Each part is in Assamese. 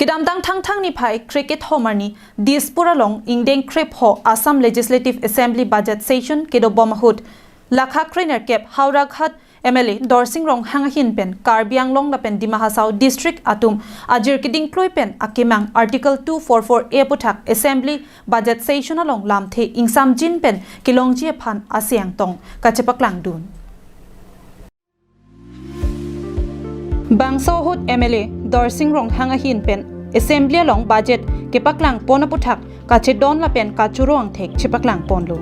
Kidamdang thang thang ni phai cricket homarni Dispur along ingdeng krep ho Assam Legislative Assembly budget session kedo bomahut Lakha Krener Kep Howraghat MLA Dorsing Rong Hanghin pen Karbi Anglong lapen Dima Hasao district atum ajir kiding kloi pen akimang Article 244 A puthak Assembly budget session along lamthe ingsam jin pen kilongji phan aseang tong kachepaklang dun. Bangsohut MLA Dorsing Rong Hanghin pen Assembly along budget kepaklang ponaputhak kachedon lapen kachurong thek chepaklang ponlo.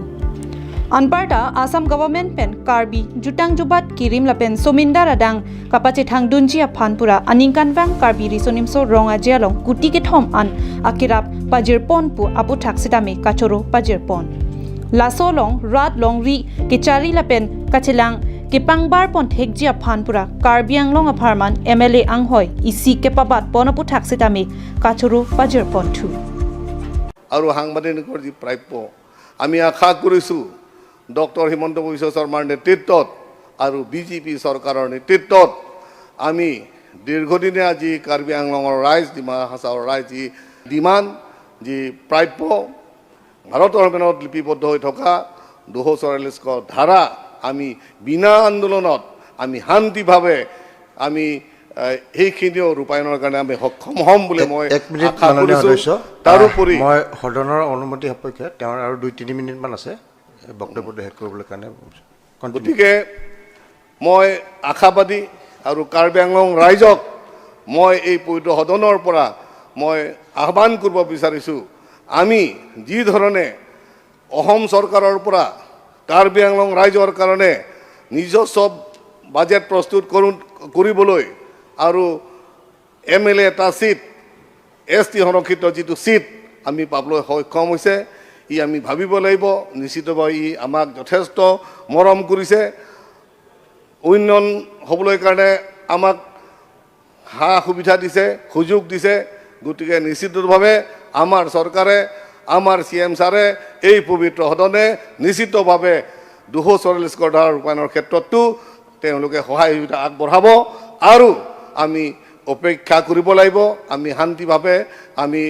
Anparta Assam government pen Karbi jutang jubat kirim lapen sominda radang kapache thang dunjia phanpura aningkanwang Karbi risonimso ronga jialong kuti ke thom an akirap pajir pon pu aputhak sitame kachoro pajir pon. Laso long rat long ri kechari lapen kachilang kepangbar pon thekjia phanpura Karbi Anglong apharman MLA anghoi isi kepabat pon aputhak sitame kachoro pajir pon thu. আৰু সাংবিধানিকৰ যি প্ৰাপ্য, আমি আশা কৰিছোঁ ডক্টৰ হিমন্ত বিশ্ব শৰ্মাৰ নেতৃত্বত আৰু বিজেপি চৰকাৰৰ নেতৃত্বত আমি দীৰ্ঘদিনীয়া যি কাৰ্বি আংলঙৰ ৰাইজ, ডিমা হাছাওৰ ৰাইজ যি ডিমাণ্ড, যি প্ৰাপ্য, ভাৰতৰ সংবিধানত লিপিবদ্ধ হৈ থকা 244 ধাৰা আমি বিনা আন্দোলনত আমি শান্তিভাৱে আমি সেইখিনিও ৰূপায়ণৰ কাৰণে আমি সক্ষম হ'ম বুলি মই এক মিনিট। আশা মাননীয় কৰিছোঁ। সদস্য, তাৰোপৰি মই সদনৰ অনুমতি সাপেক্ষে তেওঁৰ আৰু 2-3 মিনিটমান আছে, এই বক্তব্যটো শেষ কৰিবলৈ কাৰণে continue। গতিকে মই আশাবাদী আৰু কাৰ্বি আংলং ৰাইজক মই এই পবিত্ৰ সদনৰ পৰা মই আহ্বান কৰিব বিচাৰিছোঁ, আমি যি ধৰণে অসম চৰকাৰৰ পৰা কাৰ্বি আংলং ৰাইজৰ কাৰণে নিজস্ব বাজেট প্ৰস্তুত কৰোঁ কৰিবলৈ আৰু এমএলএ এটা ছিট, এছটি সংৰক্ষিত যিটো ছিট আমি পাবলৈ সক্ষম হৈছে, ই আমি ভাবিব লাগিব, নিশ্চিতভাৱে ই আমাক যথেষ্ট মৰম কৰিছে। উন্নয়ন হ'বলৈ কাৰণে আমাক সা সুবিধা দিছে, সুযোগ দিছে। গতিকে নিশ্চিতভাৱে আমাৰ চৰকাৰে, আমাৰ চিএম ছাৰে, এই পবিত্ৰ সদনে নিশ্চিতভাৱে 244 ধাৰা ৰূপায়ণৰ ক্ষেত্ৰতো তেওঁলোকে সহায় সুবিধা আগবঢ়াব আৰু আমি অপেক্ষা কৰিব লাগিব। আমি শান্তিভাৱে আমি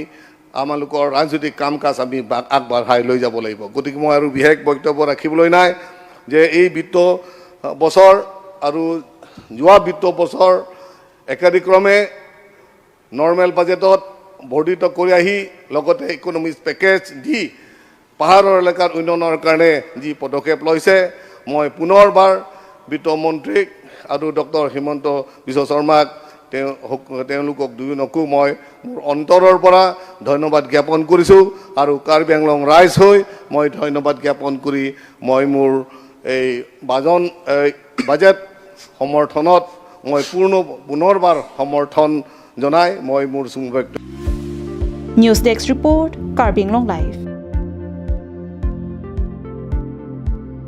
আমালোকৰ ৰাজনৈতিক কাম কাজ আমি আগবঢ়াই লৈ যাব লাগিব। গতিকে মই আৰু বিশেষ বক্তব্য ৰাখিবলৈ নাই যে এই বিত্ত বছৰ আৰু যোৱা বিত্ত বছৰ একাদিক্ৰমে নৰ্মেল বাজেটত বৰ্ধিত কৰি আহি লগতে ইকনমিক পেকেজ দি পাহাৰৰ এলেকাত উন্নয়নৰ কাৰণে যি পদক্ষেপ লৈছে, মই পুনৰবাৰ বিত্তমন্ত্ৰীক আৰু ডক্টৰ হিমন্ত বিশ্ব শৰ্মাক, তেওঁলোকক দুজনকো মই মোৰ অন্তৰৰ পৰা ধন্যবাদ জ্ঞাপন কৰিছোঁ আৰু কাৰ্বি আংলং ৰাইজ হৈ মই ধন্যবাদ জ্ঞাপন কৰি মই মোৰ এই বাজেট সমৰ্থনত মই পুনৰবাৰ সমৰ্থন জনাই মই মোৰ চমু বক্তব্য News Desk Report, Karbi Anglong Live.